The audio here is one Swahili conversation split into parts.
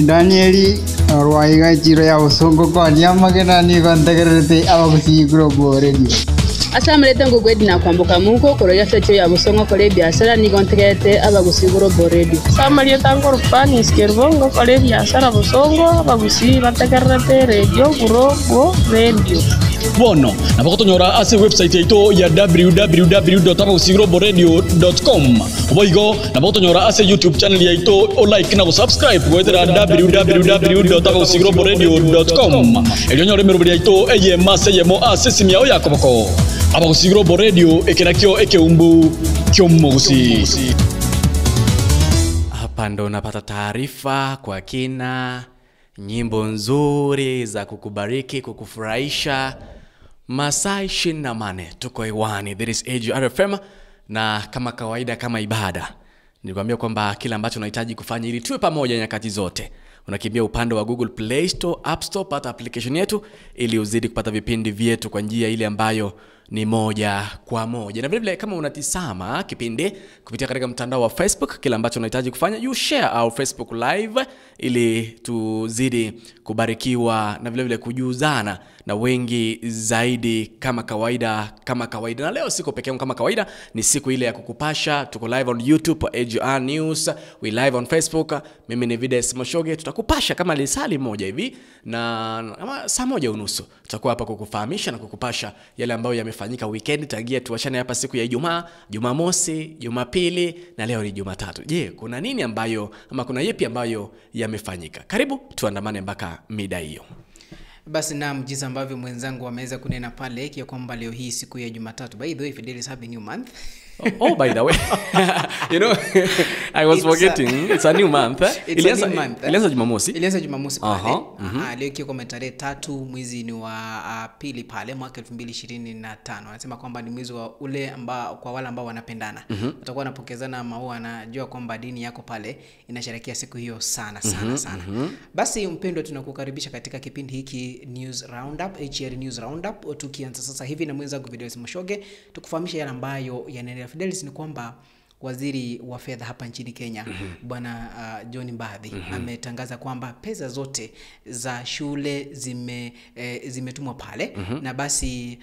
Danieli Rwaiga chiro ya Usongo kwa nyama kena ni kontegerete Abagusii Global Radio. Asamalete ngugwedi na kwambuka muko koroya fecho ya Busongo kore biashara ni kontegerete Abagusii Global Radio. Samalete ngorupani skervongo kore biashara Busongo Abagusii bategerete radio Global Radio. Bono na bakotonyora ase website yaito ya www.abagusiiglobalradio.com. Oboigo na bakotonyora ase YouTube channel yaito o like na subscribe gwetera www.abagusiiglobalradio.com. Elyonyore emeroberi yaito eyema seyemo ase simu yao yakoboko. Abagusii Global Radio ekenakio ekeumbu kyomugusi. Hapa ndo unapata taarifa kwa kina, nyimbo nzuri za kukubariki, kukufurahisha. Masaa 24 tuko hewani. There is AGR FM, na kama kawaida, kama ibada, nilikwambia kwamba kila ambacho unahitaji kufanya ili tuwe pamoja nyakati zote, unakimbia upande wa Google Play Store, App Store, pata application yetu ili uzidi kupata vipindi vyetu kwa njia ile ambayo ni moja kwa moja. Na vile vile kama unatizama kipindi kupitia katika mtandao wa Facebook, kila ambacho unahitaji kufanya, you share our Facebook live ili tuzidi kubarikiwa na vile vile kujuzana na wengi zaidi kama kawaida, kama kawaida. Na leo siko peke yangu kama kawaida, ni siku ile ya kukupasha. Tuko live on YouTube, AGR News, we live on Facebook. Mimi ni Vides Moshoge, tutakupasha kama lisali moja hivi na kama saa 1:30 tutakuwa hapa kukufahamisha na kukupasha yale ambayo yamefanyika weekend. Tangia tuachane hapa siku ya Ijumaa, Jumamosi, Jumapili na leo ni Jumatatu. Je, kuna nini ambayo ama kuna yepi ambayo yamefanyika? Karibu tuandamane mpaka mida hiyo. Basi naam, jinsi ambavyo mwenzangu ameweza kunena pale ya kwamba leo hii siku ya Jumatatu. By the way, Fidelis, happy new month. Oh, by the way. You know, I was forgetting. It's a new month. Eh? It's a new month. Ilianza Jumamosi. Ilianza Jumamosi pale. Leo ikiwa kama tarehe 3 mwezi ni wa pili pale mwaka 2025. Anasema kwamba ni mwezi wa ule ambao kwa wale ambao wanapendana. Watakuwa wanapokezana maua, na jua kwamba dini yako pale inasherehekea siku hiyo sana sana sana. Basi mpendwa, tunakukaribisha katika kipindi hiki News Roundup, HR News Roundup, tukianza sasa hivi na mwenzangu Fidelis Moshoge tukufahamisha yale ambayo yanaendelea. Fidelis, ni kwamba waziri wa fedha hapa nchini Kenya, Bwana John Mbadi, ametangaza kwamba pesa zote za shule zimetumwa pale, na basi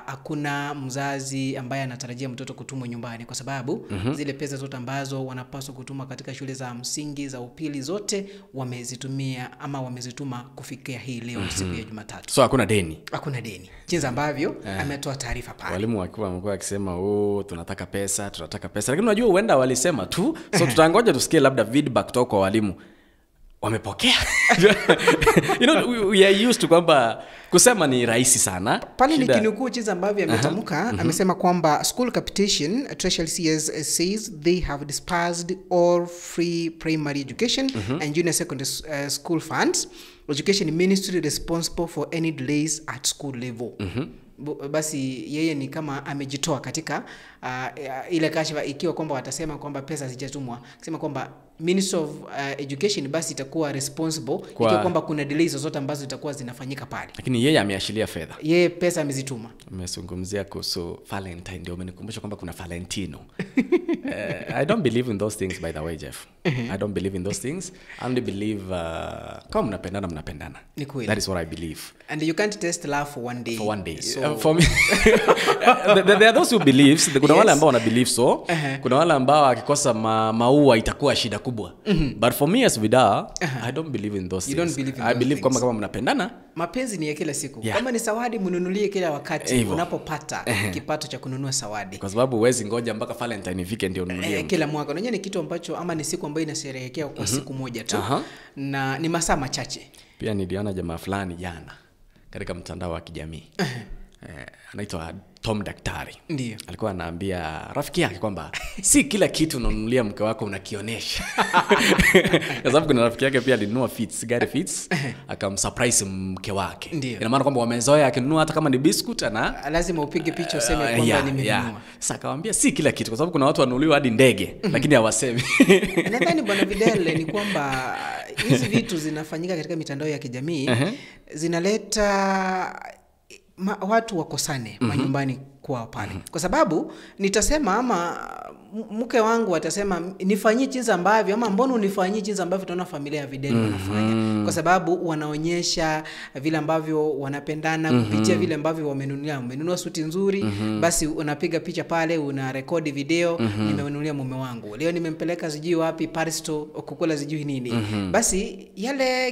hakuna mzazi ambaye anatarajia mtoto kutumwa nyumbani kwa sababu zile pesa zote ambazo wanapaswa kutuma katika shule za msingi, za upili, zote wamezitumia ama wamezituma kufikia hii leo siku ya Jumatatu. So hakuna deni. Hakuna deni. Jinsi ambavyo ametoa taarifa pale. Walimu wakiwa wamekuwa wakisema, "Oh, tunataka pesa, tunataka pesa." Lakini unajua huenda walisema tu, so tutangoja tusikie labda feedback kutoka kwa walimu. Wamepokea. You know, we are used to kwamba kusema ni rahisi sana. Pale nikinukuu jinsi ambavyo ametamka, amesema kwamba school capitation Treasury CS says they have dispersed all free primary education and junior secondary school funds. Education Ministry responsible for any delays at school level. Basi yeye ni kama amejitoa katika ile kashifa ikiwa kwamba watasema kwamba pesa hazijatumwa, kusema kwamba Ministry of Education basi itakuwa responsible ikiwa kwamba kuna delays zozote ambazo zitakuwa zinafanyika pale. Lakini yeye ameashiria fedha. Yeye pesa amezituma. Umezungumzia kuhusu Valentine, ndio umenikumbusha kwamba kuna Valentino. I don't believe in those things, by the way, Jeff. I don't believe in those things. I only believe kama mnapendana mnapendana. That is what I believe. And you can't test love for one day. For one day. So for me there are those who believes. Kuna wale ambao wana believe so. Kuna wale ambao akikosa maua itakuwa shida kubwa. But for me as Vida, I don't believe in those you things. Don't believe in I believe things. Kama mnapendana, mapenzi ni ya kila siku. Kama ni zawadi mnunulie kila wakati unapopata kipato cha kununua zawadi. Kwa sababu huwezi ngoja mpaka Valentine ifike ndio ununulie. Kila mwaka. Unajua ni kitu ambacho ama ni siku ambayo inasherehekea kwa siku moja tu. Na ni masaa machache. Pia niliona jamaa fulani jana katika mtandao wa kijamii. Anaitwa Tom Daktari. Ndiyo. Alikuwa anaambia rafiki yake kwamba si kila kitu unanunulia mke wako unakionyesha. Kwa sababu kuna rafiki yake pia alinunua Fits, gari Fits, akamsurprise mke wake. Ina maana kwamba wamezoea akinunua hata kama ni biscuit ana lazima upige picha useme kwamba nimenunua. Sasa akamwambia si kila kitu, kwa sababu kuna watu wanunuliwa hadi ndege lakini hawasemi. Nadhani Bwana Vidal ni kwamba hizi vitu zinafanyika katika mitandao ya kijamii, zinaleta watu wakosane manyumbani kwao pale, kwa sababu nitasema ama mke wangu atasema nifanyie jinsi ambavyo, ama mbona unifanyie jinsi ambavyo tunaona familia ya Videl wanafanya, kwa sababu wanaonyesha vile ambavyo wanapendana kupitia vile ambavyo wamenunua suti nzuri, basi unapiga picha pale, una rekodi video, nimenunulia mume wangu leo, nimempeleka sijui wapi Paris to kukula sijui nini, basi yale